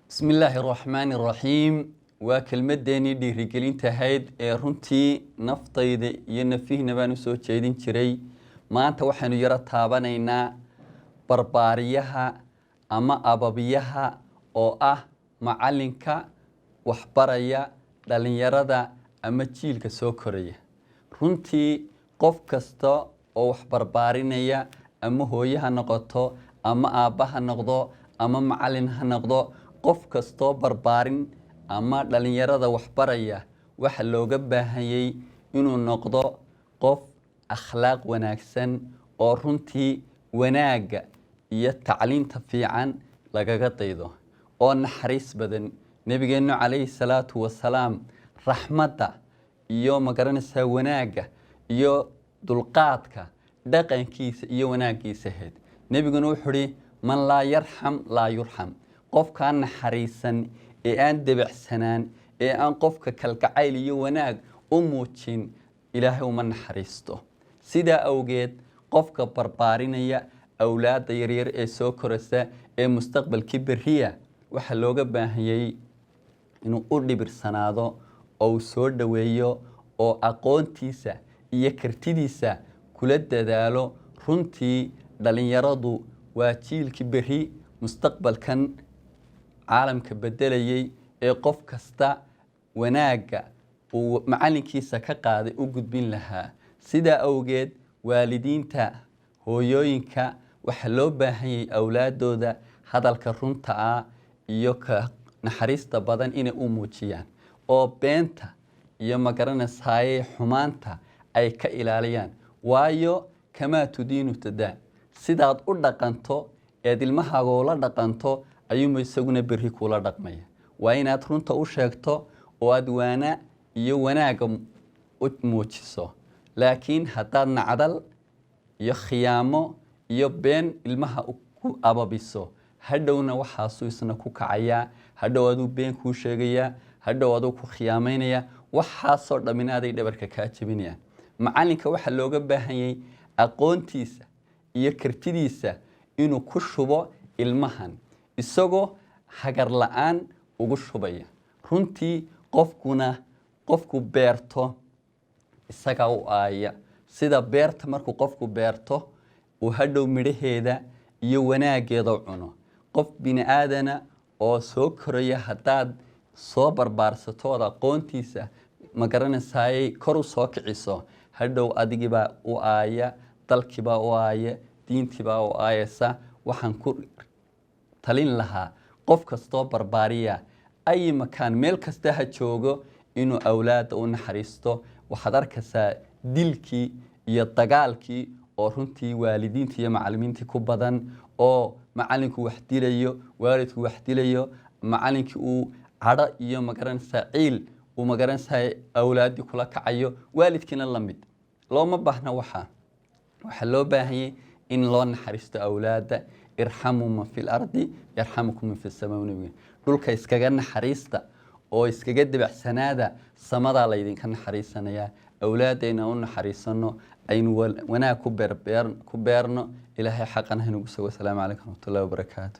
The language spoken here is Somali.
Bismi illaahi araxmaani araxiim. Waa kelmaddeenii dhiirigelinta ahayd ee runtii naftayda iyo nafihiina baan usoo jeedin jiray. Maanta waxaynu yaro taabanaynaa barbaariyaha ama ababiyaha, oo ah macalinka waxbaraya dhalinyarada ama jiilka soo koraya. Runtii qof kasta oo wax barbaarinaya, ama hooye ha noqoto, ama aabba ha noqdo, ama macalin ha noqdo, qof kastoo barbaarin ama dhalinyarada waxbaraya, waxa looga baahanyay inuu noqdo qof akhlaaq wanaagsan oo runtii wanaagga iyo tacliinta fiican lagaga daydo, oo naxariis badan. Nebigeennu calayhi salaatu wasalaam raxmadda iyo, magaranaysaa, wanaagga iyo dulqaadka dhaqankiisa iyo wanaaggiisa ahayd. Nebiguna wuxuu uhi: "Man laa yarxam laa yurxam." Qofkaan naxariisan ee aan debacsanaan ee aan qofka kalgacayl iyo wanaag u muujin, Ilaahay uma naxariisto. Sidaa awgeed, qofka barbaarinaya awlaadda yaryar ee soo koraysa ee mustaqbalkii berriya, waxaa looga baahanyay inuu u dhibirsanaado oo uu soo dhoweeyo oo aqoontiisa iyo kartidiisa kula dadaalo. Runtii dhalinyaradu waa jiilkii berri mustaqbalkan caalamka bedelayay ee qof kasta wanaagga uu macalinkiisa ka qaaday u gudbin lahaa. Sidaa awgeed, waalidiinta, hooyooyinka, waxaa loo baahanyay awlaadooda hadalka runta ah iyo ka naxariista badan inay u muujiyaan, oo beenta iyo, magaranaysaye, xumaanta ay ka ilaaliyaan. Waayo, kamaa tudiinu tadaan, sidaad u dhaqanto eed ilmahaaga ula dhaqanto ayuunba isaguna berri kula dhaqmaya. Waa inaad runta u sheegto oo aad waana iyo wanaagga u muujiso. Laakiin haddaad nacdal iyo khiyaamo iyo been ilmaha ku ababiso, hadhowna waxaasuu isna ku kacayaa, hadhow aduu been kuu sheegayaa, hadhow aduu ku khiyaamaynaya. Waxaasoo dhammina aday dhabarka kaa jebinayaan. Macalinka waxaa looga baahanyay aqoontiisa iyo kartidiisa inuu ku shubo ilmahan, isagoo hagar la-aan ugu shubaya. Runtii qofkuna qofku beerto isagaa u aaya. Sida beerta markuu qofku beerto uu hadhow midhaheeda iyo wanaaggeeda cuno, qof bini aadana oo soo koraya haddaad soo barbaarsato ood aqoontiisa, ma garanaysaayey, kor u soo kiciso, hadhow adigiibaa u aaya, dalkiibaa u aaya, diintiibaa u aayaysa. Waxaan ku talin lahaa qof kastoo barbaariya, ay makaan meel kasta ha joogo, inuu awlaadda u naxariisto. Waxaad arkaysaa dilkii iyo dagaalkii oo runtii waalidiintii iyo macalimiintii ku badan, oo macalinku wax dilayo, waalidku wax dilayo, macalinkii uu cadho iyo, magaranaysaa, ciil uu, magaranaysaa, awlaaddii kula kacayo, waalidkiina la mid. Looma baahna. Waxaa loo baahanyay in loo naxariisto awlaadda. "Irxamuu man fi lardi yarxamukum man fi samaa." Nabiga dhulka iskaga naxariista oo iskaga debacsanaada, samadaa laydinka naxariisanayaa. Awlaadayna u naxariisano, aynu wanaag ku beerno. Ilaahay xaqan haynugu sugo. Asalaamu calaykum raxmatullahi wabarakaatu.